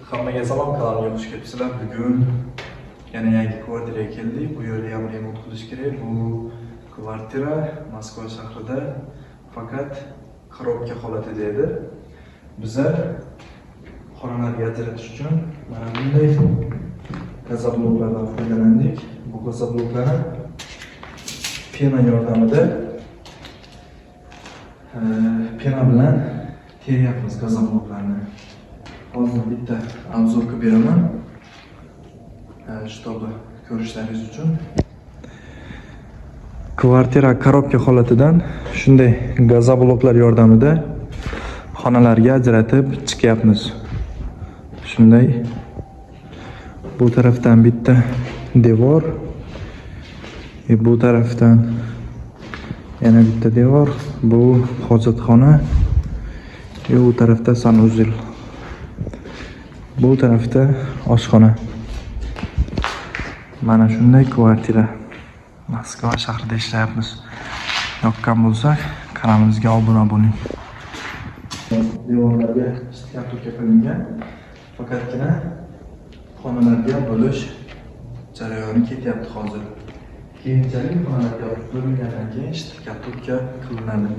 Hammaga salom, kanalimga xush kelibsizlar. Bugun yana yangi kvartiraga keldik. Bu yerda ham remont qilish kerak. Bu kvartira Moskva shahrida, faqat коробка holatida edi. Biza xonalarga ajratish uchun mana bunday gazobloklardan foydalandik. Bu gazobloklarni пена yordamida, пена bilan teryapmiz gazobloklarni. Hozir bitta обзор qilib beraman, чтобы ko'rishlaringiz uchun. Kvartira коробка holatidan shunday gazobloklar yordamida xonalarga ajratib chiqyapmiz. Shunday bu tarafdan bitta devor, bu tarafdan yana bitta devor, bu hojatxona, u tarafda санузел. Bu tarafda oshxona. Mana shunday kvartira. Moskva shahrida ishlayapmiz. Yoqqan bo'lsa, kanalimizga obuna bo'ling. Devorlarga штукатурка qilingan. Faqatgina xonalarga bo'lish jarayoni ketyapti hozir. Keyinchalik xonalarga bo'lingandan keyin штукатурка qilinadi.